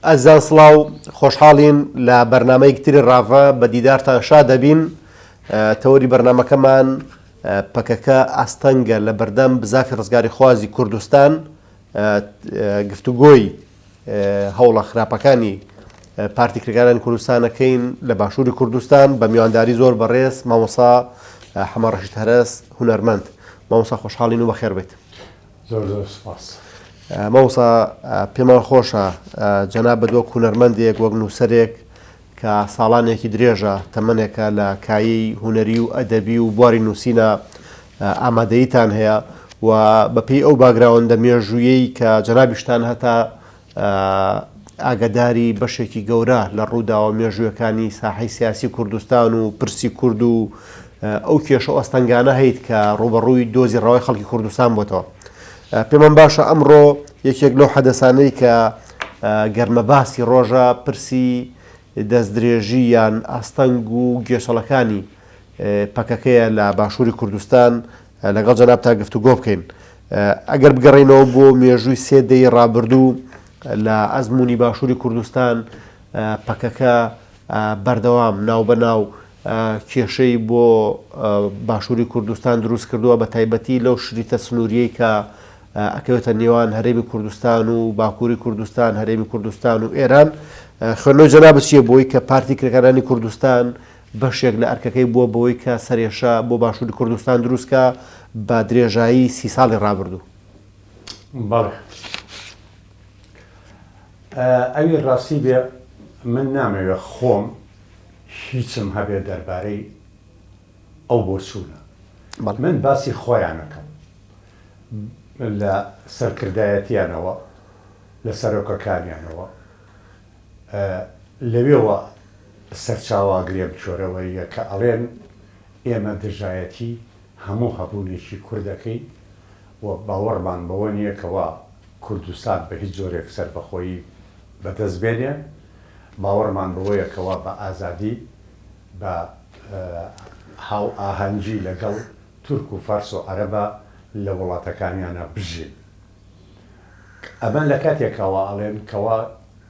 ئازیزان سڵاو، خۆشحاڵین لە بەرنامەیەکی تری ڕاڤە بە دیدارتان شاد دەبین. تەوەری بەرنامەکەمان پەکەکە ئاستەنگە لە بەردەم بزافی ڕزگاریخوازی کوردستان، گفتوگۆی هەوڵە خراپەکانی پارتی کرێکارانی کوردستانەکەین لە باشووری کوردستان بە میوانداری زۆر بەڕێز مامۆسا حەمە ڕەشید هەرەس هونەرمەند. مامۆسا خۆشحاڵین و بەخێر بێیت. زۆر زۆر سپاس. مامۆستا پێمان خۆشە جەنابت وەک هونەرمەندێک وەک نووسەرێک کە ساڵانێکی درێژە تەمەنێکە لە کایەی هونەری و ئەدەبی و بواری نووسینە ئامادەییتان هەیە و بەپێی ئەو باگراوەندە مێژوویەی کە جەنابیشتان هەتا ئاگاداری بەشێکی گەورە لە ڕووداوە مێژوویەکانی ساحەی سیاسی کوردستان و پرسی کورد و ئەو کێشە و ئەستەنگانە هەیت کە ڕووبەڕووی دۆزی ڕەوای خەڵکی کوردستان بۆتەوە. پێمان باشە ئەمڕۆ یەکێک لەو حەدەسانەی کە گەرمە باسی ڕۆژە پرسی دەستدرێژی یان ئاستەنگ و گێچەڵەکانی پەکەکەیە لە باشووری کوردستان لەگەڵ جەنابتا گفتوگۆ بکەین. ئەگەر بگەڕێینەوە بۆ مێژووی سێ دەیەی ڕابردوو لە ئەزموونی باشووری کوردستان پەکەکە بەردەوام ناوبەناو کێشەی بۆ باشووری کوردستان دروست کردووە بە تایبەتی لەو شریتە سنووریەی کە ئەکەوێتە نێوان هەرێمی کوردستان و باکووری کوردستان هەرێمی کوردستان و ئێران خوێندنەوەی جەنابت چییە بۆی کە پارتی کرێکارانی کوردستان بەشێک لە ئەرکەکەی بووە بەوەی کە سەرێشە بۆ باشووری کوردستان دروست کا بە درێژایی سی ساڵی ڕابردوو. بەڵێ. ئەوی ڕاستی بێ من نامەوێ خۆم هیچم هەبێ دەربارەی ئەو بۆچوونە. من باسی خۆیان ئەکەم. لە سەرکردایەتیانەوە، لە سەرۆکەکانیانەوە. لەوێوە سەرچاوە ئەگرێم کۆرەوەرییە کە ئەڵێن ئێمە دژایەتی هەموو هەبوونێکی کورد ئەکەین و باوەڕمان بەوە نییە کەوا کوردستان بە هیچ جۆرێک سەربەخۆیی بەدەست بێنێ، باوەڕمان بەوەیە کەوا بە ئازادی بە هاوئاهەنگی لەگەڵ تورک و فارس و عەرەبا لە وڵاتەکانیانا بژین. ئەمە لە کاتێکاوە ئەڵێن کەوا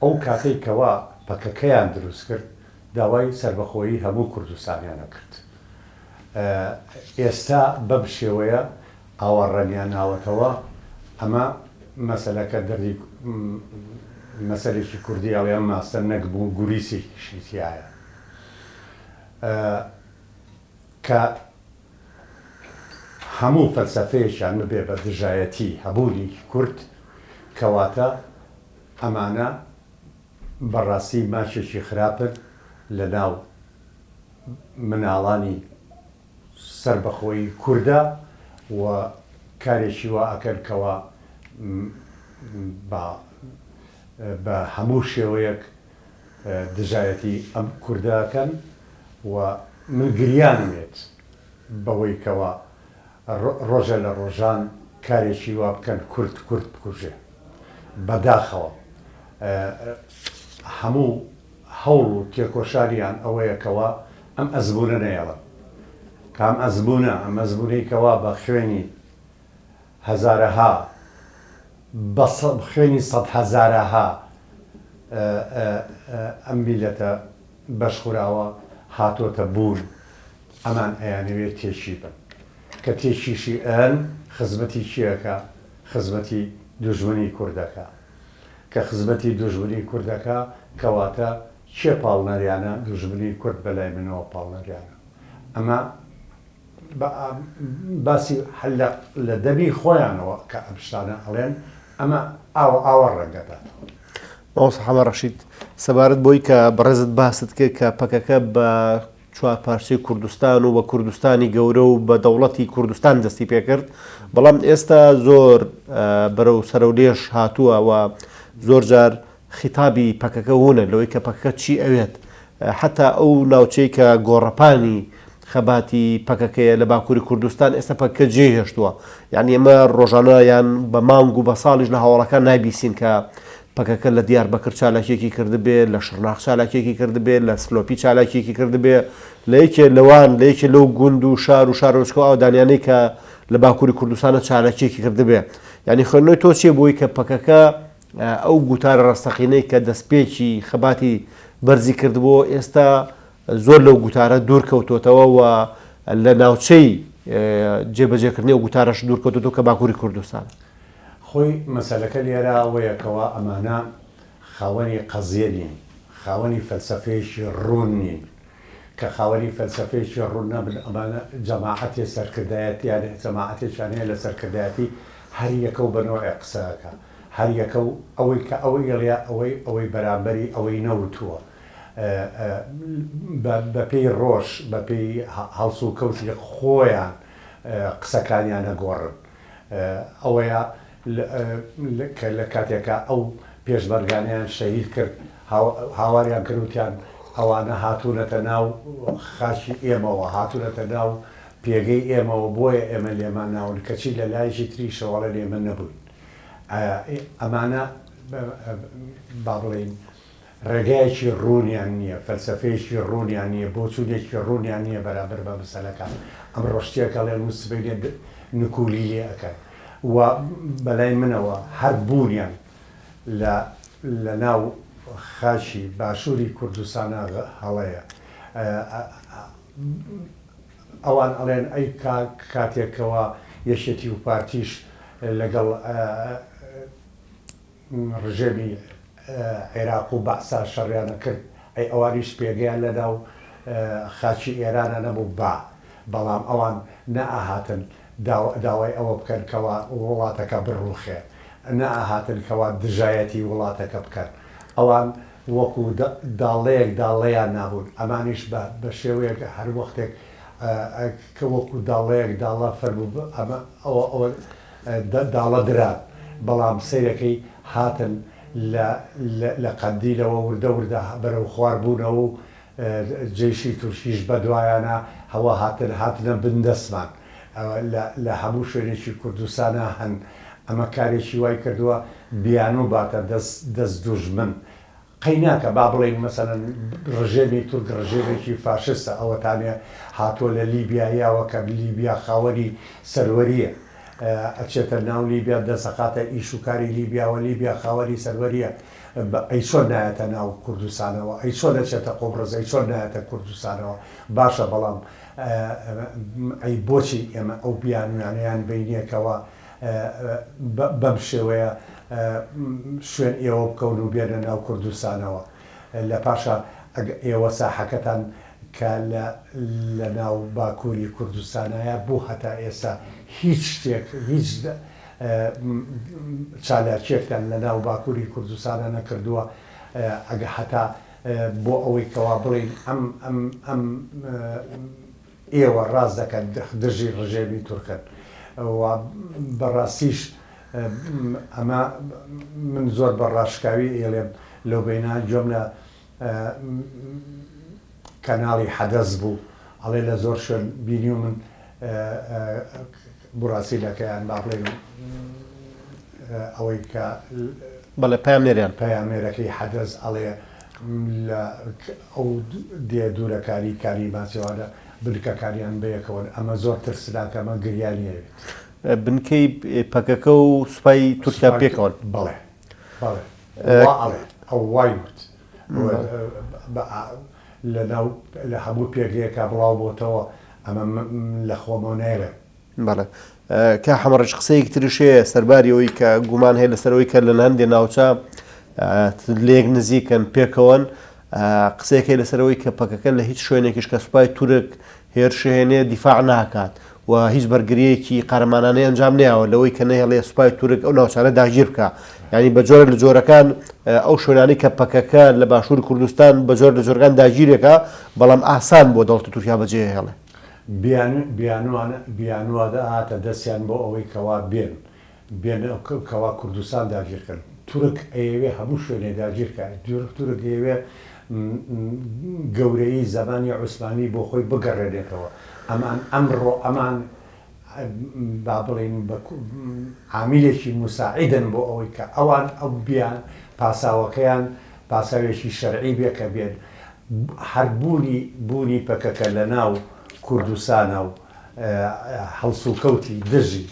ئەو کاتەی کەوا پەکەکەیان دروست کرد داوای سەربەخۆیی هەموو کوردستانیان ئەکرد. ئێستا بەم شێوەیە ئاوا ڕەنگیان ناوەتەوە ئەمە مەسەلەکە دەردی مەسەلێکی کوردی ئەڵێ ئەم ماستە نەک بوو گوریسێکیشی تیایە کە هەموو فەلسەفەیەکیان ببێ بە دژایەتی هەبوونی کورد، کەواتە ئەمانە بەڕاستی ماچێکی خراپن لە ناو مناڵانی سەربەخۆیی کوردا و کارێکی وا ئەکەن کەوا بە بە هەموو شێوەیەک دژایەتی ئەم کوردە ئەکەن و من گریانم یەت بەوەی کەوا ڕۆژێ لە ڕۆژان کارێکی وا بکەن کورد کورد بکوژێ بەداخەوە هەموو هەوڵ و تێکۆشانیان ئەوەیە کەوا ئەم ئەزموونە نەیەڵن کام ئەزموونە ئەم ئەزموونەی کەوا بە خوێنی هەزارەها بە خوێنی سەدهەزارەها ئەم میلەتە بەشخوراوە هاتۆتە بوون ئەمان ئەیانەوێ تێکی بن کە تێکیشی ئەن خزمەتی کێ ئەکا خزمەتی دوژمنی کورد ئەکا کە خزمەتی دوژمنی کورد ئەکا کەواتە کێ پاڵنەریانە دوژمنی کورد بەلای منەوە پاڵنەریانە ئەمە باسی لە لە دەمی خۆیانەوە کە ئەم شتانە ئەڵێن ئەمە ئاوە ئاوە ڕەنگە داتەوە. مامۆستا حەمە ڕەشید، سەبارەت بەوەی کە بەڕێزت باست کرد کە پەکەکە بە چوارپارچەی کوردستان و بە کوردستانی گەورە و بە دەوڵەتی کوردستان دەستی پێکرد، بەڵام ئێستا زۆر بەرەو سەرەولێژ هاتووە و زۆر جار خیتابی پەکەکە وونە لەوەی کە پەکەکە چی ئەوێت حەتا ئەو ناوچەی کە گۆڕەپانی خەباتی پەکەکەیە لە باکووری کوردستان ئێستا پەکەکە جێی هێشتووە یعنی ئێمە ڕۆژانە یان بە مانگ و بە ساڵیش لە هەواڵەکان نایبیسین کە پەکەکە لە دیار بەکر چالاکیەکی کردبێ لە شڕناخ چالاکیەکی کردبێ لە سلۆپی چالاکیەکی کردبێ لە یەکێ لەوان لە یەکێ لەو گوند و شار و شارۆچکە و ئاودانیانەی کە لە باکووری کوردستانە چالاکیەکی کردبێ یعنی خوێندنەوەی تۆ چیە بۆی کە پەکەکە ئەو گوتارە ڕاستەقینەی کە دەستپێکی خەباتی بەرزی کردبووەوە ئێستا زۆر لەو گوتارە دوور کەوتۆتەوە و لە ناوچەی جێبەجێکردنی ئەو گوتارەش دوور کەوتۆتەوە کە باکووری کوردستانە. خۆی مەسەلەکە لێرە ئەوەیە کەوا ئەمانە خاوەنی قەزیە نین، خاوەنی فەلسەفەیەکی ڕوون نین. کە خاوەنی فەلسەفەیەکی ڕوون نەبن ئەمانە جەماعەتێ سەرکردایەتیان جەماعەتێکیان هەیە لە سەرکردایەتی هەر یەکە و بە نەوعێ قسە ئەکا هەر یەکە و ئەوەی کە ئەوەی ئەڵێ ئەوەی ئەوەی بەرامبەری ئەوەی نەوتووە بە پێی ڕۆژ بە پێی هەڵسوکەوتی خۆیان قسەکانیان ئەگۆڕن ئەوەیە کە لە کاتێکا ئەو پێشمەرگانەیان شەهید کرد هاواریان کرد وتیان ئەوانە هاتوونەتە ناو خاکی ئێمەوە هاتوونەتە ناو پێگەی ئێمەوە بۆیە ئێمە لێمان ناون کەچی لە لایەکی تریشەوە ئەڵێن ئێمە نەبووین ئەمانە با بڵێین ڕێگایەکی ڕوونیان نییە، فەلسەفەیەکی ڕوونیان نییە، بۆچوونێکی ڕوونیان نییە بەرامبەر بە مەسەلەکان. ئەمڕۆ شتێک ئەڵێن و سبەینێ نکوولی لێ ئەکەن و بەلای منەوە هەر بوونیان لە لە ناو خاکی باشووری کوردستانا هەڵەیە. ئەوان ئەڵێن ئەی کاتێک کەوا یەکێتی و پارتیش لەگەڵ ڕژێمی عێراق و بەعسا شەڕیان ئەکرد ئەی ئەوانیش پێگەیان لەناو خاکی ئێرانا نەبوو با بەڵام ئەوان نەئەهاتن داوای ئەوە بکەن کەوا وڵاتەکە بڕوخێ نەئەهاتن کەوا دژایەتی وڵاتەکە بکەن ئەوان وەکو داڵەیەک داڵەیان نابوون ئەمانیش بە شێوەیەک هەر وەختێک کە وەکو داڵەیەک داڵە فەرموو ئەمە ئەوە ئەوە داڵە دران، بەڵام سەیرەکەی هاتن لە لە قەندیلەوە وردە وردە بەرەو خوار بوونەوە و جەیشی تورکیش بە دوایانا هەوە هاتن هاتنە بن دەستمان لە لە هەموو شوێنێکی کوردستانا هەن ئەمە کارێکی وای کردووە بیانوو باتە دەست دەست دوژمن قەی ناکا با بڵێین مەسەلەن ڕژێمی تورک ڕژێمێکی فاشستە ئەوەتانێ هاتووە لە لیبیا یاوە کە لیبیا خاوەنی سەروەریە ئەچێتە ناو لیبیا دەست ئەخاتە ئیش و کاری لیبیاوە لیبیا خاوەنی سەروەریە ئەی چۆن نایەتە ناو کوردستانەوە ئەی چۆن ئەچێتە قوبڕس ئەی چۆن نایەتە کوردستانەوە باشە بەڵام ئەی بۆچی ئێمە ئەو بیانویانەیان بینیە کەوا بەم شێوەیە شوێن ئێوە بکەون و بێنە ناو کوردستانەوە لە پاشا ئەگە ئێوە ساحەکەتان کە لە لە ناو باکووری کوردستانایە بۆ هەتا ئێستا هیچ شتێک هیچ چالاکیەکتان لە ناو باکووری کوردستانە نەکردووە ئەگە هەتا بۆ ئەوەی کەوا بڵێین ئەم ئەم ئەم ئێوە ڕاست دەکەن دژی ڕژێمی تورکن و بەڕاستیش ئەمە من زۆر بە ڕاشکاوی ئەیڵێم لەو بەینا گوێم لە کەناڵی حەدەس بوو ئەڵێ لە زۆر شوێن بینیومن بوراسیلەکەیان با بڵێین ئەوەی کە بەڵێ پەیامنێریان. پەیامنێرەکەی حەدەس ئەڵێ لە ئەو دێ دوورەکانی کانی ماسیوانە بنکەکانیان بەیەکەوەن ئەمە زۆر ترسناکە ئەمە گریانی ئەوێت. بنکەی پەکەکە و سوپای تورکیا پێکەوەن. بەڵێ بەڵێ وا ئەڵێ ئەو وای وت لە ناو لە هەموو پێگەیەکا بڵاو بۆتەوە ئەمە لە خۆمەوە نایڵێم. بەڵێ کاک حەمەڕەش قسەیەکی تریش هەیە سەرباری ئەوەی کە گومان هەیە لەسەر ئەوەی کە لە هەندێ ناوچە لێک نزیکن پێکەوەن قسەیەک هەیە لەسەر ئەوەی کە پەکەکە لە هیچ شوێنێکیش کە سوپای تورک هێرشهێنێ دیفاع ناکات و هیچ بەرگریەکی قارەمانانەی ئەنجام نەیاوە لەوەی کە نەهێڵێ سوپای تورک ئەو ناوچانە داگیر بکا یعنی بە جۆرە لە جۆرەکان ئەو شوێنانی کە پەکەکە لە باشووری کوردستان بە جۆر لە جۆرەکان داگیرێکە بەڵام ئاسان بۆ دەوڵەتی تورکیا بەجێ هێڵێ. بیانووە دەهاتە دەستیان بۆ ئەوەی کەوا بێن بێن کەوا کوردستان داگیر کەن تورک ئەیەوێ هەموو شوێنێ داگیر کا تورک ئەیەوێ گەورەیی زەمانی عوسمانی بۆ خۆی بگەڕێنێتەوە ئەمان ئەمڕۆ ئەمان با بڵێین بە عامیلێکی موساعیدن بۆ ئەوەی کە ئەوان ئەو بیان پاساوەکەیان پاساوێکی شەرعی بێ کە بێن هەر بوونی بوونی پەکەکە لە ناو کوردستانا و هەڵسوکەوتی دژی.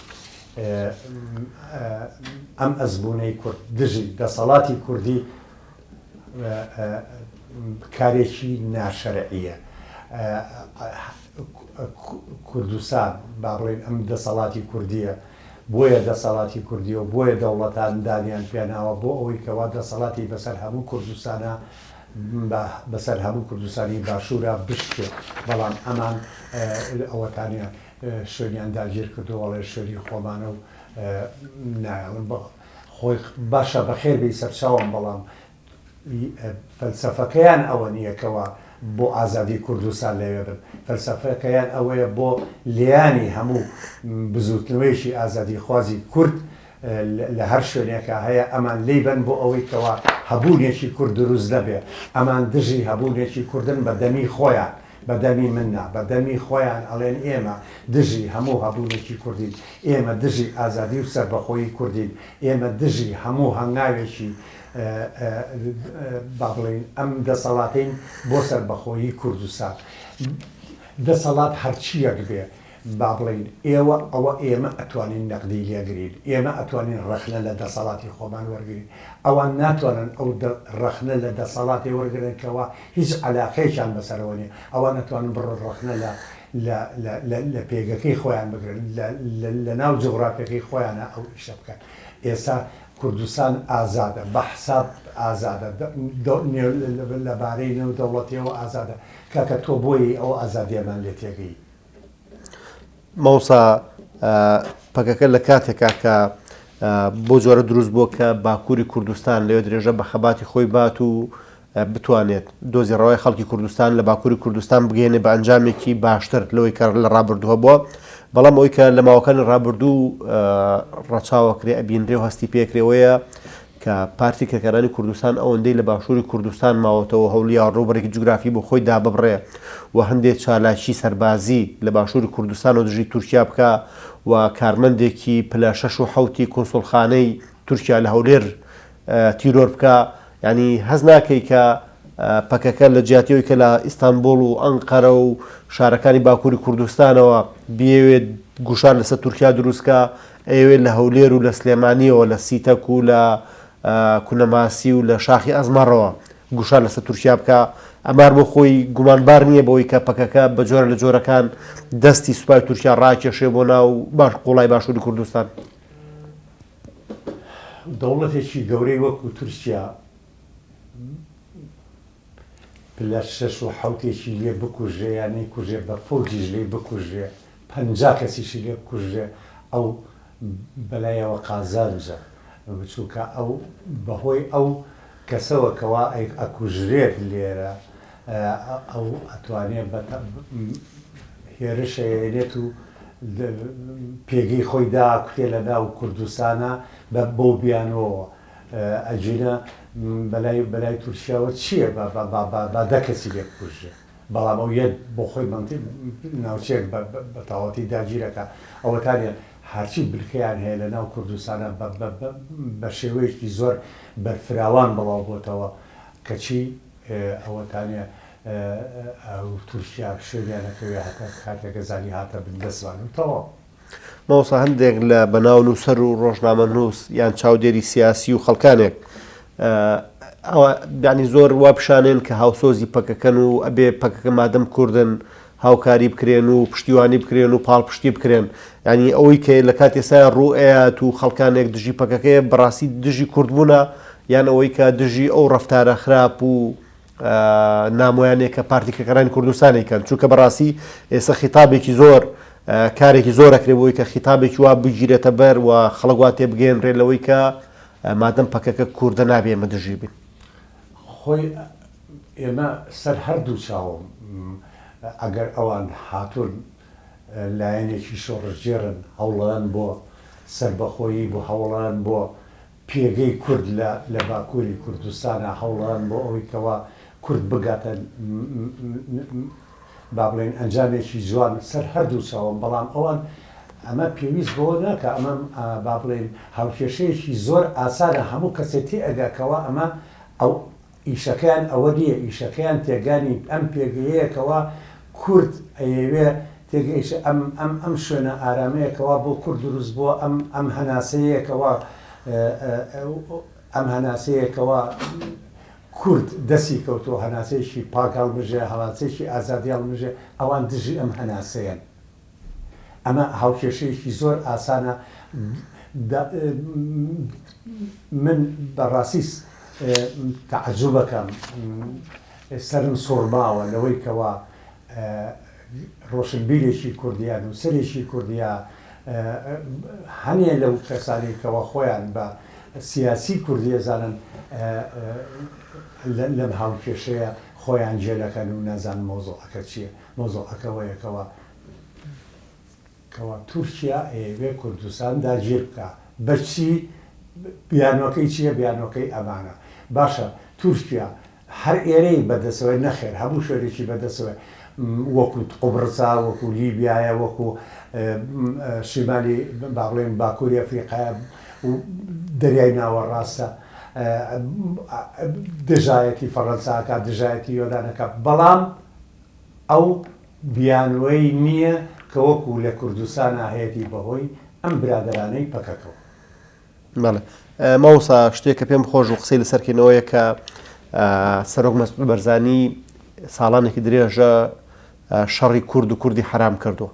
ئەم ئەزموونەی کورد دژی دەسەڵاتی کوردی کارێکی ناشەرعییە. کوردستان با بڵێین ئەم دەسەڵاتی کوردییە بۆیە دەسەڵاتی کوردییە و بۆیە دەوڵەتان دانیان پێناوە بۆ ئەوەی کەوا دەسەڵاتی بەسەر هەموو کوردستانا بەسەر هەموو کوردستانی باشوورا بشکێ بەڵام ئەمان ئەوەتانە شوێنیان داگیر کردووە ئەڵێ شوێنی خۆمانە و نایەڵن خۆی باشە بەخێر بێی سەرچاوم بەڵام فەلسەفەکەیان ئەوە نییە کەوا بۆ ئازادی کوردستان لەوێ بن، فەلسەفەکەیان ئەوەیە بۆ لێیانی هەموو بزووتنەوەیەکی ئازادیخوازی کورد لە هەر شوێنێکا هەیە ئەمان لێی بەن بۆ ئەوەی کەوا هەبوونێکی کورد دروست نەبێ، ئەمان دژی هەبوونێکی کوردن بە دەمی خۆیان. بە دەمی من نا، بە دەمی خۆیان ئەڵێن ئێمە دژی هەموو هەبوونێکی کوردین، ئێمە دژی ئازادی و سەربەخۆیی کوردین، ئێمە دژی هەموو هەنگاوێکی با بڵێین ئەم دەسەڵاتەین بۆ سەربەخۆیی کوردستان. دەسەڵات هەرچییەک بێ، با بڵێین ئێوە ئەوە ئێمە ئەتوانین نەقدی لێگرین، ئێمە ئەتوانین ڕەخنە لە دەسەڵاتی خۆمان وەرگرین، ئەوان ناتوانن ئەو ڕەخنە لە دەسەڵاتێ وەرگرن کەوا هیچ عەلاقەیەکیان بەسەرەوە نیە، ئەوان ئەتوانن بڕۆن ڕەخنە لە لە لە لە لە پێگەکەی خۆیان بگرن، لە لە لە ناو جوغرافیەکەی خۆیانا ئەو ئیشە بکەن. ئێستا کوردستان ئازادە، بە حساب ئازادە، دە نێو لە بارەی نێودەوڵەتیەوە ئازادە، کاکە تۆ بۆیی ئەو ئازادیەمان لێ تێگەی؟ مامۆستا پەکەکە لە کاتێکا کە بۆ جۆرە دروست بووە کە باکووری کوردستان لەوێ درێژە بە خەباتی خۆی بات و بتوانێت دۆزی ڕەوای خەڵکی کوردستان لە باکووری کوردستان بگەێنێ بە ئەنجامێکی باشتر لەوەی کە لە ڕابردوو هەبووە بەڵام ئەوی کە لە ماوەکانی ڕابردوو ڕەچاوەکرێ ئەبینرێ و هەستی پێکرێەوەیە کە پارتی کرێکارانی کوردستان ئەوەندەی لە باشووری کوردستان ماوەتەوە هەوڵیاوە ڕووبەرێکی جوگرافی بۆ خۆی داببڕێ و هەندێ چالاکی سەربازی لە باشووری کوردستانەوە دژی تورکیا بکا و کارمەندێکی پلە شەش و حەوتی کونسوڵخانەی تورکیا لە هەولێر تیرۆر بکا یانی هەست ناکەی کە پەکەکە لە جیاتی ئەوەی کە لە ئیستانبوڵ و ئەنقەرە و شارەکانی باکووری کوردستانەوە بیەوێت گوشار لەسەر تورکیا دروست کا ئەیەوێت لە هەولێر و لە سلێمانیەوە لە سیتەک و لە کونەماسی و لە شاخی ئەزمەڕەوە گوشار لەسەر تورکیا بکا ئەمە هەر بۆ خۆی گومانبار نییە بەوەی کە پەکەکە بە جۆرە لە جۆرەکان دەستی سوپای تورکیا ڕاکێشێ بۆ ناو باش قوڵای باشووری کوردستان. دەوڵەتێکی گەورەی وەکو تورکیا پلە شەش و حەوتێکی لێ بکوژرێ یا نەیکوژێ بە فەوجیش لێی بکوژرێ 50 کەسیشی لێ بکوژرێ ئەو بەلایەوە قازانجە چونکە ئەو بەهۆی ئەو کەسەوە کەوا ئەکوژرێت لێرە ئەو ئەتوانێ هێرش ئەیەنێت و پێگەی خۆی داکوتێ لە ناو کوردستانا بە بەو بیانوەوە ئەگینا بەلای بەلای تورکیاوە چییە با با با با با دە کەسی لێ بکوژرێ بەڵام ئەو یەت بۆ خۆی مەنتیق ناوچەیەک بە بە تەواوەتی داگیرەکا ئەوەتانە هەرچی بنکەیان هەیە لە ناو کوردستانا بە بە بە شێوەیەکی زۆر بەرفراوان بڵاو بۆتەوە کەچی ئەوەتانە ئەو تورکیا شوێنیان ئەکەوێ هەتا کاتێک ئەزانی هاتە بن دەستمان و تەواو. مامۆستا هەندێک لە بەناو نووسەر و ڕۆژنامەنووس یان چاودێری سیاسی و خەڵکانێک ئەوە یانی زۆر وا پیشانێن کە هاوسۆزی پەکەکەن و ئەبێ پەکەکە مادەم کوردن هاوکاری بکرێن و پشتیوانی بکرێن و پاڵپشتی بکرێن یعنی ئەوەی کە لە کاتی ئێستا ڕوو ئەیات و خەڵکانێک دژی پەکەکەیە بەڕاستی دژی کوردبوونە یان ئەوەی کە دژی ئەو ڕەفتارە خراپ و نامۆیانەیە کە پارتی کرێکارانی کوردستان ئەیکەن چونکە بەڕاستی ئێستا خیتابێکی زۆر کارێکی زۆر ئەکرێ بۆی کە خیتابێکی وا بگیرێتە بەر و خەڵک وا تێبگەیەنرێ لەوەی کە مادەم پەکەکە کوردە نابێ ئێمە دژی بین. خۆی ئێمە سەر هەردوو چاوم ئەگەر ئەوان هاتوون لایەنێکی شۆڕشگێڕن هەوڵەن بۆ سەربەخۆیی بۆ هەوڵەن بۆ پێگەی کورد لە لە باکووری کوردستانا هەوڵدان بۆ ئەوەی کەوا کورد بگاتە با بڵێین ئەنجامێکی جوان سەر هەردوو چاوم بەڵام ئەوان ئەمە پێویست بەوە ناکا ئەمە با بڵێین هاوکێشەیەکی زۆر ئاسانە هەموو کەسێ تێئەگا کەوا ئەمە ئەو ئیشەکەیان ئەوە نییە ئیشەکەیان تێگانی ئەم پێگەیەیە کەوا کورد ئەیەوێ. تێگەیشە ئەم ئەم ئەم شوێنە ئارامەیە کەوا بۆ کورد دروست بووە ئەم ئەم هەناسەیە کەوا ئەم هەناسەیە کەوا کورد دەستی کەوتووە هەناسەیەکی پاک هەڵمژێ هەناسەیەکی ئازادی هەڵمژێ ئەوان دژی ئەم هەناسەیەن. ئەمە هاوکێشەیەکی زۆر ئاسانە من بەڕاستی تەعەجوبەکەم سەرم سوڕماوە لەوەی کەوا ڕۆشنبیرێکی کوردیا نووسەرێکی کوردیا هەنێ لەو کەسانەی کەوا خۆیان بە سیاسی کوردی ئەزانن لەم هاوکێشەیە خۆیان جێلەکەن و نازانن مەوزوعەکە چییە مەوزوعەکە ئەوەیە کەوا کەوا تورکیا ئەیەوێ کوردستان داگیر بکا بە چی بیانۆکەی چیە بیانۆکەی ئەمانە باشە تورکیا هەر ئێرەی بەدەسەوەی نەخێر هەموو شوێنێکی بەدەسەوەی وەکو قوبڕسا وەکو لیبیایە وەکو شیمالی با بڵێن باکووری ئەفریقایە و دەریای ناوەڕاستە دژایەتی فەڕەنساکە دژایەتی یۆنانەکە بەڵام ئەو بیانوەی نیە کە وەکو لە کوردستانا هەیەتی بەهۆی ئەم برادەرانەی پەکەکەوە. بەڵێ مامۆستا شتێک کە پێم خۆش و قسەی لەسەر کەین ئەوەیە کە سەرۆک مەسعود بەرزانی ساڵانێکی درێژە شەڕی کورد و کوردی حرام کردووە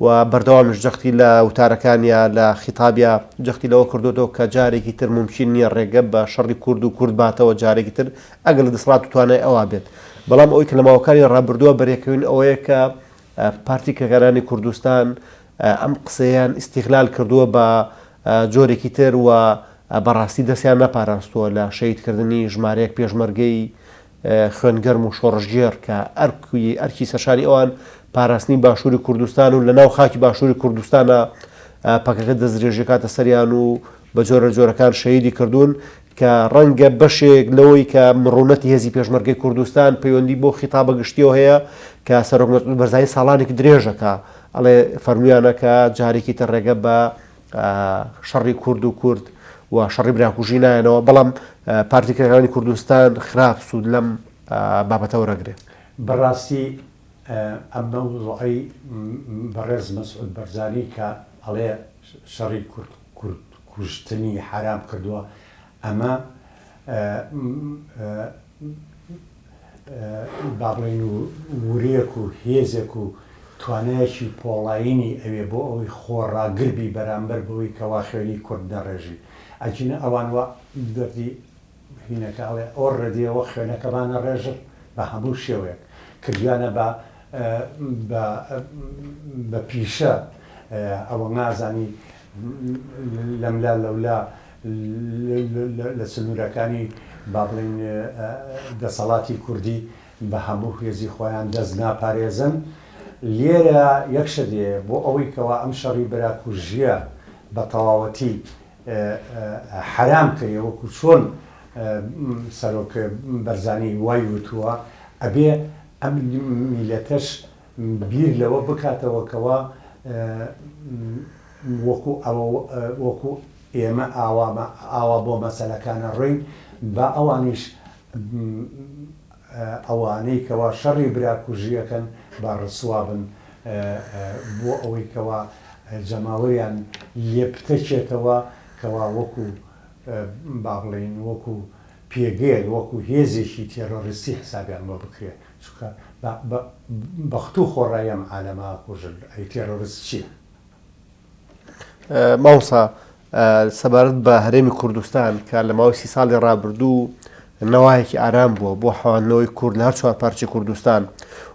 و بەردەوامیش جەختی لە وتارەکانیا لە خیتابیا جەختی لەوە کردوێتەوە کە جارێکی تر ممکن نییە ڕێگە بە شەڕی کورد و کورد باتەوە جارێکی تر ئەگەر لە دەسەڵات و توانای ئەوا بێت. بەڵام ئەوەی کە لە ماوەکانی ڕابردووە بەرێکەوین ئەوەیە کە پارتی کرێکارانی کوردستان ئەم قسەیان ئیستیغلال کردووە بە جۆرێکی تر و بەڕاستی دەستیان نەپاراستووە لە شەهیدکردنی ژمارەیەک پێشمەرگەی خوێنگەرم و شۆڕشگێڕ کە ئەرکی ئەرکی سەرشانی ئەوان پاراستنی باشووری کوردستان و لە ناو خاکی باشووری کوردستانە پەکەکە دەستدرێژیەکاتە سەریان و بە جۆرە جۆرەکان شەهیدی کردوون کە ڕەنگە بەشێک لەوەی کە مڕونەتی هێزی پێشمەرگەی کوردستان پەیوەندی بۆ خیتابە گشتیەوە هەیە کە سەرۆک مەسعود بەرزانی ساڵانێکی درێژە کە ئەڵێ فەرموویانە کە جارێکی تر ڕێگە بە شەڕی کورد و کورد و شەڕی براکوژی نایەنەوە بەڵام پارتی کرێکارانی کوردستان خراپ سوود لەم بابەتە وەرەگرێ. بەڕاستی ئەم مەوزوعەی بەڕێز مەسعود بەرزانی کە ئەڵێ شەڕی کورد کورد کوشتنی حەرام کردووە ئەمە با بڵێین ورەیەک و هێزێک و توانایەکی پۆڵایینی ئەوێ بۆ ئەوەی خۆڕاگر بی بەرامبەر بەوەی کەوا خوێنی کورد نەڕێژی ئەگینا ئەوان وا دەردی هینەکە ئەڵێ ئۆڕێدیەوە خوێنەکەمان ئەڕێژن بە هەموو شێوەیەک کردویانە بە بە بە پیشە ئەوە نازانی لەملا لەولا لە سنوورەکانی با بڵێین دەسەڵاتی کوردی بە هەموو هێزی خۆیان دەست ناپارێزن لێرە یەک شت هەیە بۆ ئەوەی کەوا ئەم شەڕی براکوژییە بە تەواوەتی حەرام کرێ وەکو چۆن سەرۆک بەرزانی وای وتووە ئەبێ ئەم میلەتەش بیر لەوە بکاتەوە کەوا وەکو ئەوە وەکو ئێمە ئاوا ئاوا بۆ مەسەلەکان ئەڕۆین با ئەوانیش ئەوانەی کەوا شەڕی براکوژی ئەکەن با ڕسوا بن بۆ ئەوەی کەوا جەماوەریان لێ بتەکێتەوە کەوا وەکو با بڵێین وەکو پێگەیەک وەکو هێزێکی تێرۆریستی حسابیان بۆ بکرێ چونکە بە ختوو خۆڕایی ئەم عالەمە ئەکوژن ئەی تێرۆریست چیە؟ مامۆستا سەبارەت بە هەرێمی کوردستان کە لە ماوەی سی ساڵی ڕابردوو نەوایەکی ئارام بووە بۆ حەواندنەوەی کورد لە هەر چوار پارچەی کوردستان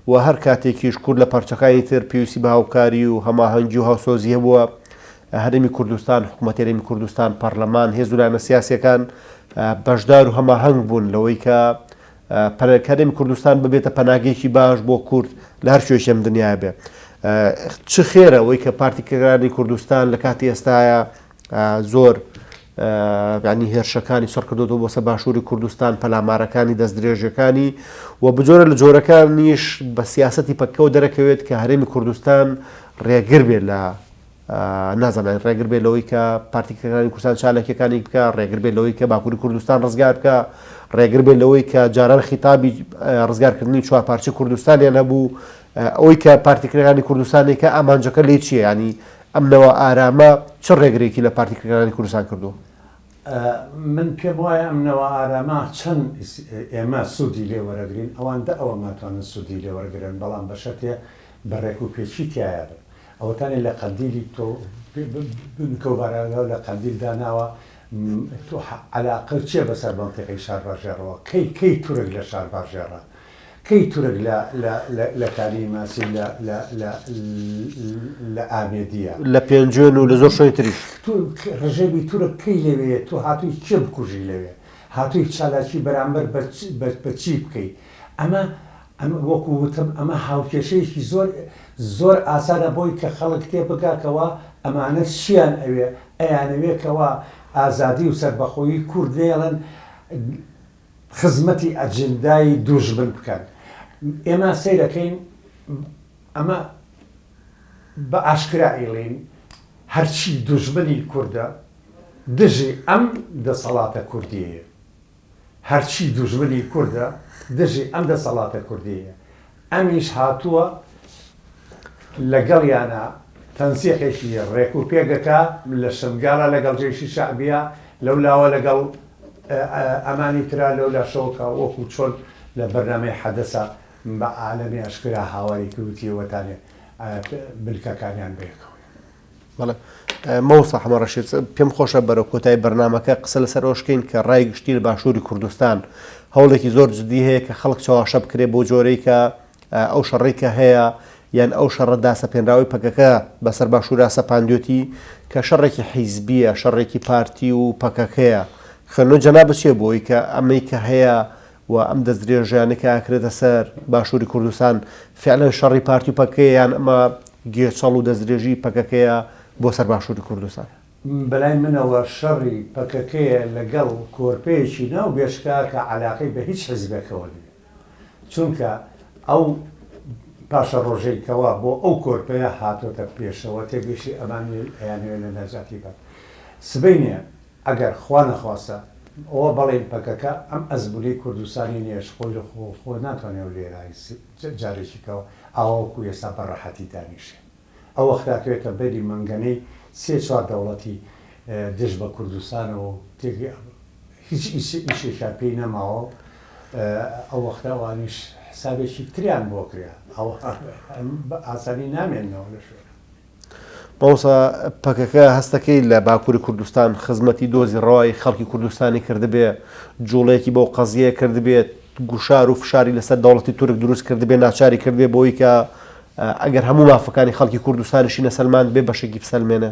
و هەر کاتێکیش کورد لە پارچەکانی تر پێویستی بە هاوکاری و هەماهەنگی و هاوسۆزی هەبووە هەرێمی کوردستان حکوومەتی هەرێمی کوردستان پەرلەمان هێز و لایەنە سیاسیەکان بەشدار و هەماهەنگ بوون لەوەی کە هەرێمی کوردستان ببێتە پەناگەیەکی باش بۆ کورد لە هەر کوێکی ئەم دنیایە بێ. چ خێرە ئەوەی کە پارتی کرێکارانی کوردستان لە کاتی ئێستایا زۆر ینی هێرشەکانی سڕ کردوەوە بۆ سەر باشووری کوردستان پەلامارەکانی دەستدرێژەکانی و بجۆرە لە جۆرەکانیش بە سیاستی پەکەوە دەرەکەوێت کە هەرێمی کوردستان ڕێگر بێت لە نازانم ڕێگر بێت لەوەی کە پارتی کرێکارانی کوردستان چالاکیەکانی بکە ڕێگر بێت لەوەی کە باکووری کوردستان ڕزگار بکە ڕێگر بێت لەوەی کە جاران خیتابی ڕزگارکردنی چوار پارچە کوردستانیان هەبوو ئەوەی کە پارتی کرێکارانی کوردستانێکە ئامانجەکە لێی چییە؟ یانی ئەم نەوە ئارامە چ ڕێگرێکی لە پارتی کرێکارانی کوردستان کردووە؟ من پێم وایە ئەم نەوە ئارامە چەند ئێمە سوودی لێ وەرەگرین ئەوان دە ئەوە ناتوانن سوودی لێ وەرگرن بەڵام بە شەرتێ بە ڕێک و پێکی تیایا بن ئەوەتانێ لە قەندیلی تۆ بنکە و بارەگا لە قەندیل داناوە تۆ عەلاقەو چیە بەسەر مەنتیقەی شارباژێڕەوە کەی کەی تورک لە شارباژێڕە کەی تورک لە لە لە لە کانی ماسی لە لە لە لە ئامێدیە. لە پێنجوێن و لە زۆر شوێنی تریش. تورک ڕژێمی تورک کەی لەوێیە تۆ هاتووی کێ بکوژی لەوێ هاتووی چالاکی بەرامبەر بە بە بە چی بکەی ئەمە ئەمە وەکو وتم ئەمە هاوکێشەیەکی زۆر زۆر ئاسانە بۆی کە خەڵک تێ بگا کەوا ئەمانە چیان ئەوێ ئەیانەوێ کەوا ئازادی و سەربەخۆیی کورد نەیەڵن خزمەتی ئەجندای دوژمن بکەن. ئێمە سەیرەکەین ئەمە بە ئاشکرا ئەیڵێین هەرچی دوژمنی کوردە دژی ئەم دەسەڵاتە کوردیەیە. هەرچی دوژمنی کوردە دژی ئەم دەسەڵاتە کوردیەیە. ئەمیش هاتووە لەگەڵیانا تەنسیقێکی ڕێک و پێک ئەکا، لە شنگالا لەگەڵ جەیشی شەعبیا، لەولاوە لەگەڵ ئەمانی ترا، لەولاشەوە کە وەکوو چۆن لە بەرنامەی حەدەسا بە عالەمی ئاشکرا هاواری کرد وتی ئەوەتانێ بنکەکانیان بەیەکەوەیە. بەڵێ مامۆستا حەمە ڕەشید پێم خۆشە بەرەو کۆتایی بەرنامەکە قسە لەسەر ئەوەش بکەین کە ڕای گشتی لە باشووری کوردستان هەوڵێکی زۆر جدی هەیە کە خەڵک چەواشە بکرێ بۆ جۆرەی کە ئەو شەڕەی کە هەیە یان ئەو شەڕە داسەپێنراوەی پەکەکە بەسەر باشوورا سەپاندوێتی کە شەڕێکی حیزبیە شەڕێکی پارتی و پەکەکەیە خوێندنەوەی جەنابت چیە بۆ ئەوەی کە ئەمەی کە هەیە و ئەم دەستدرێژیانەی کە ئەکرێتە سەر باشووری کوردستان فعلەن شەڕی پارتی و پەکەکەیە یان ئەمە گێچەڵ و دەستدرێژی پەکەکەیە بۆ سەر باشووری کوردستان؟ بەلای منەوە شەڕی پەکەکەیە لەگەڵ کۆرپەیەکی ناو بێشکە کە عەلاقەی بە هیچ حیزبێکەوە نیە چونکە ئەو پاشەڕۆژەی کەوا بۆ ئەو کۆرپەیە هاتۆتە پێشەوە تێگەیشتی ئەمان ئەیانەوێ لە نەجاتی بەن سبەینێ ئەگەر خوا نەخواستە ئەوە بەڵێن پەکەکە ئەم ئەزمونەی کوردستانی نیەش خۆی لە خۆ خۆ ناتوانێ ئەو لێرە جارێکی کەوە ئاوا وەکو ئێستا بە ڕەحەتی دانیشێ ئەو وەختە ئەکەوێتە بەری مەنگەنەی سێ چوار دەوڵەتی دژ بە کوردستانەوە و تێکی هیچ ئیشێکیان پێی نەماوە و ئەو وەختە ئەوانیش حسابێکی تریان بۆ کرێ ئەو بە ئاسانی نامێننەوە لە شوێنە. مامۆستا پەکەکە هەستەکەی لە باکوری کوردستان خزمەتی دۆزی ڕەوای خەڵکی کوردستانی کردبێ، جوڵەیەکی بەو قەزیەیە کردبێت، گوشار و فشاری لەسەر دەوڵەتی تورک دروست کردبێ، ناچاری کردبێ بۆی کە ئەگەر هەموو مافەکانی خەڵکی کوردستانیشی نەسەلماندبێ بەشێکی بسەلمێنێ.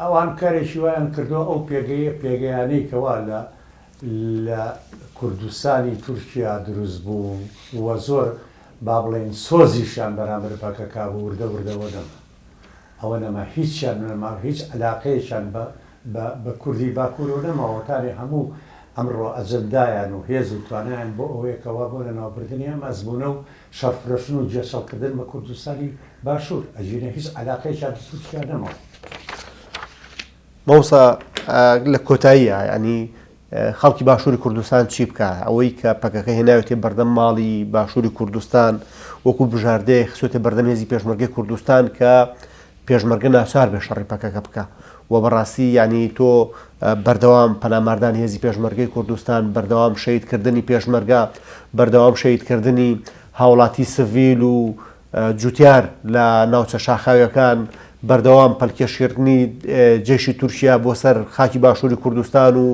ئەوان کارێکی وایان کردووە ئەو پێگەیە پێگەیانەی کەوا لە لە کوردستانی تورکیا دروست بوو و زۆر با بڵێین سۆزیشیان بەرامبەر پەکەکە بوو وردە وردە ئەوە نەما ئەوە نەما هیچیان نەما هیچ عەلاقەیەکیان بە بە بە کوردی باکوورەوە نەماوە تانێ هەموو ئەمڕۆ ئەجندایان و هێز و توانایان بۆ ئەوەیە کەوا بۆ لەناوبردنی ئەم ئەزموونە و شەڕفرۆشتن و گێچەڵکردن بە کوردستانی باشوور ئەگینا هیچ عەلاقەیەکیان بە تورکیا نەماوە. مامۆستا لە کۆتاییە یانی خەڵکی باشووری کوردستان چی بکا؟ ئەوەی کە پەکەکە هێناوێتێ بەردەم ماڵی باشووری کوردستان وەکو بژاردەیەک خستوێتە بەردەم هێزی پێشمەرگەی کوردستان کە پێشمەرگە ناچار بێ شەڕی پەکەکە بکا و بەڕاستی یعنی تۆ بەردەوام پەلاماردانی هێزی پێشمەرگەی کوردستان بەردەوام شەهیدکردنی پێشمەرگە بەردەوام شەهیدکردنی هاوڵاتی سڤیل و جوتیار لە ناوچە شاخاویەکان بەردەوام پەلکێشکردنی جەیشی تورکیا بۆ سەر خاکی باشووری کوردستان و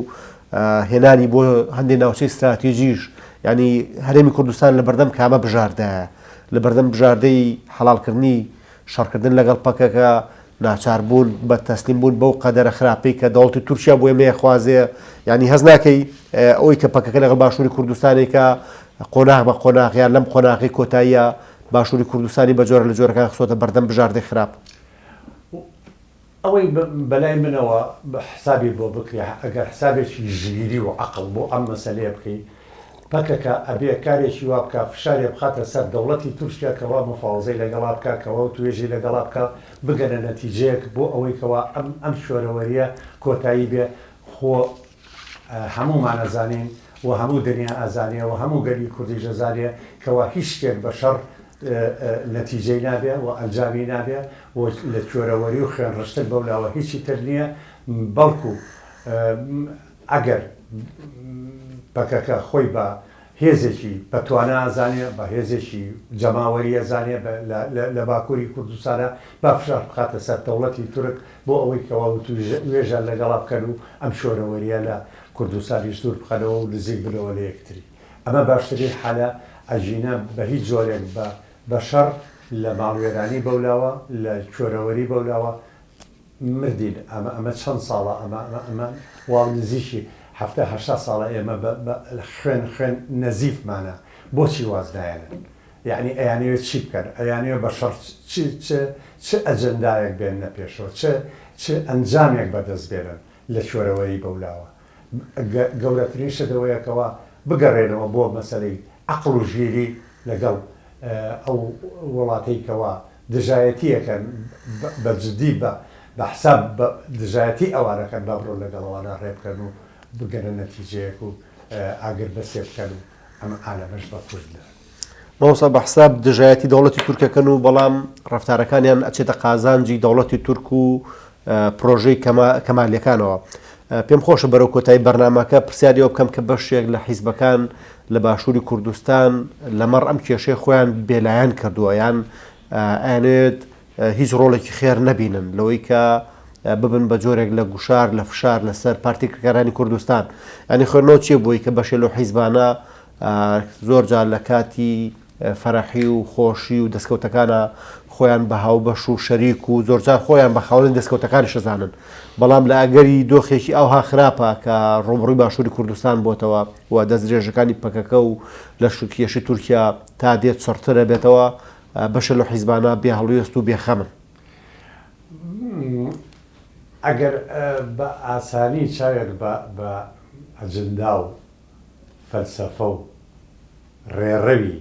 هێنانی بۆ هەندێک ناوچەی ستراتیژیش یعنی هەرێمی کوردستان لە بەردەم کامە بژاردایە لە بەردەم بژاردەی حەڵاڵکردنی شەڕکردن لەگەڵ پەکەکە ناچاربوون بە تەسلیم بوون بەو قەدەرە خراپەی کە دەوڵەتی تورکیا بۆ ئێمە ئەخوازێ یانی هەست ناکەی ئەوەی کە پەکەکە لەگەڵ باشووری کوردستانێکە قۆناغ بە قۆناغ یان لەم قۆناغی کۆتاییە باشووری کوردستانی بە جۆرە لە جۆرەکان خستۆتە بەردەم بژاردەی خراپ. ئەوەی بەلای منەوە حسابی بۆ بکرێ ئەگەر حسابێکی ژیری و عەقڵ بۆ ئەم مەسەلەیە بکەی پەکەکە ئەبێ کارێکی وا بکا فشارێ بخاتە سەر دەوڵەتی تورکیا کەوا مفاوەزەی لەگەڵا بکا کەوا وتوێژی لەگەڵا بکا بگەنە نەتیجەیەک بۆ ئەوەی کەوا ئەم ئەم شۆرەوەریە کۆتایی بێ خۆ هەموومان ئەزانین و هەموو دنیا ئەزانێ و هەموو گەلی کوردیش ئەزانێ کەوا هیچ شتێک بە شەڕ. نەتیجەی نابێ و ئەنجامی نابێ و لە کوێرەوەری و خوێنڕشتن بەولاوە هیچی تر نییە، بەڵکو ئەگەر پەکەکە خۆی بە هێزێکی بە توانا ئەزانێ، بە هێزێکی جەماوەری ئەزانێ لە باکووری کوردستانا با فشار بخاتە سەر دەوڵەتی تورک بۆ ئەوەی کەوا وتووێژیان لەگەڵا بکەن و ئەم شۆرەوەرییە لە کوردستانیش دوور بخەنەوە و نزیک بنەوە لە یەکتری. ئەمە باشترین حەلە، ئەگینا بە هیچ جۆرێک بە بە شەڕ لە ماڵوێرانی بەولاوە، لە کوێرەوەری بەولاوە مردین. ئەمە ئەمە چەند ساڵە ئەمە ئەمە ئەمە وا نزیکی حەفتا هەشتا ساڵە ئێمە بە بە خوێن خوێن نەزیفمانە. بۆچی واز نایەنن؟ یەعنی ئەیانەوێ چی بکەن؟ ئەیانەوێ بە شەڕ چ چ چ ئەجەندایەک بێننە پێشەوە؟ چ چ ئەنجامێک بەدەست بێنن لە کوێرەوەری بەولاوە؟ گەورەترین شت ئەوەیە کەوا بگەڕێنەوە بۆ مەسەلەی عەقڵ و ژیری لەگەڵ ئەو وڵاتەی کەوا دژایەتی ئەکەن بە جدی بە بە حساب دژایەتی ئەوان ئەکەن با بڕۆن لەگەڵ ئەوانە ڕێ بکەن و بگەنە نەتیجەیەک و ئاگر بەسێ بکەن و ئەم عالەمەش بە کورد لە مامۆستا بە حساب دژایەتی دەوڵەتی تورکەکەن و بەڵام ڕەفتارەکانیان ئەچێتە قازانجی دەوڵەتی تورک و پرۆژەی کەمالیەکانەوە. پێم خۆشە بەرەو کۆتایی بەرنامەکە پرسیاری ئەوە بکەم کە بەشێک لە حیزبەکان لە باشووری کوردستان لەمەڕ ئەم کێشەی خۆیان بێلایەن کردووە یان ئەیانەوێت هیچ ڕۆڵێکی خێر نەبینن لەوەی کە ببن بە جۆرێک لە گوشار لە فشار لەسەر پارتی کرێکارانی کوردستان ینی خوێندنەوە چیە بۆی کە بەشێ لەو حیزبانە زۆر جار لە کاتی فەرەحی و خۆشی و دەستکەوتەکانا خۆیان بە هاوبەش و شەریک و زۆرجار خۆیان بە خاوەنی دەستکەوتەکانیش ئەزانن بەڵام لە ئەگەری دۆخێکی ئاوها خراپە کە ڕووبەڕووی باشووری کوردستان بۆتەوە و دەستدرێژەکانی پەکەکە و لەشکرکێشی تورکیا تا دێت چڕتر ئەبێتەوە بەشێ لەو حیزبانە بێ هەڵوێست و بێ خەمن. ئەگەر بە ئاسانی چاوێک بە ئەجندا و فەلسەفە و ڕێڕەوی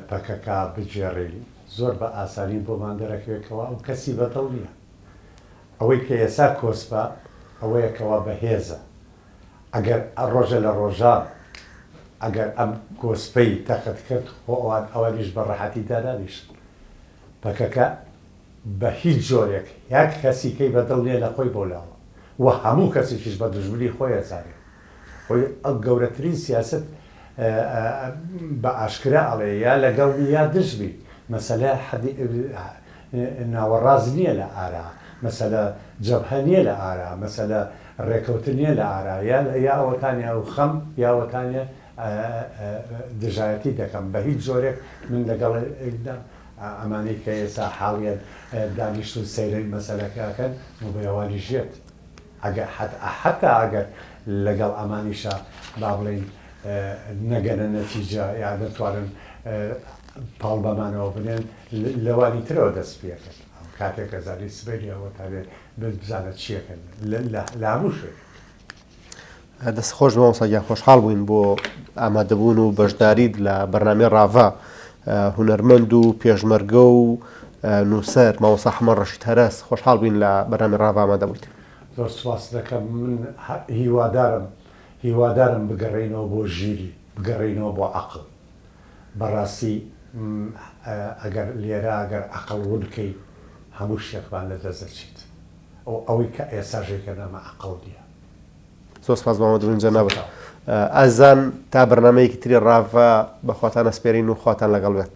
پەکەکە بگێڕین، زۆر بە ئاسانی بۆمان دەرەکەوێت کەوا ئەو کەسی بە دڵ نییە. ئەوەی کە ئێسا کۆسپە ئەوەیە کەوا بەهێزە. ئەگەر ڕۆژە لە ڕۆژان ئەگەر ئەم کۆسپەی تەخت کرد خۆ ئەوان ئەوانیش بە ڕەحەتی دانانیشن. پەکەکە بە هیچ جۆرێک یەک کەسی کەی بە دڵ نییە لە خۆی بەولاوە و هەموو کەسێکیش بە دوژمنی خۆی ئەزانێ. خۆی گەورەترین سیاسەت بە ئاشکرا ئەڵێ یا لەگەڵمی یا دژمی، مەسەلە حەدی ناوەڕاست نییە لە ئارا، مەسەلە جەبهە نییە لە ئارا، مەسەلە ڕێکەوتن نییە لە ئارا، یا یا ئەوەتانە ئەو خەم یا ئەوەتانە دژایەتی دەکەم، بە هیچ جۆرێک من لەگەڵ ئەمانەی کە ئێستا حاڵیان دانیشتوون سەیرەی مەسەلەکە ئەکەن نۆبەی ئەوانیش یەت. ئەگەر حەتا ئەگەر لەگەڵ ئەمانیشا با بڵێین نەگەنە نەتیجە یا نەتوانن پاڵ بەمانەوە بنێن لەوانی ترەوە دەست پێکەن کاتێک ئەزانی سبەینێ ئەوەتانێ بزانە چیەکەن لە هەموو شوێنێک. دەست خۆش مامۆستا گیان خۆشحاڵ بووین بۆ ئامادەبوون و بەشداریت لە بەرنامەی ڕاڤە هونەرمەند و پێشمەرگە و نووسەر مامۆستا حەمە ڕەشید هەرەس خۆشحاڵ بووین لە بەرنامەی ڕاڤە ئامادە بوویت. زۆر سوپاست دەکەم من هیوادارم هیوادارم بگەڕێینەوە بۆ ژیری بگەڕێینەوە بۆ عەقڵ بەڕاستی ئەگەر لێرە ئەگەر عەقڵ ون کەی هەموو شتێکمان لەدەست دەچێت ئەوەی کە ئێستاش ئەیکەن ئەمە عەقڵ نیە. زۆر سپاس مامە دڵین جەنابت. ئازیزان تا بەرنامەیەکی تری ڕاڤە بە خواتان ئەسپێرین و خواتان لەگەڵ بێت.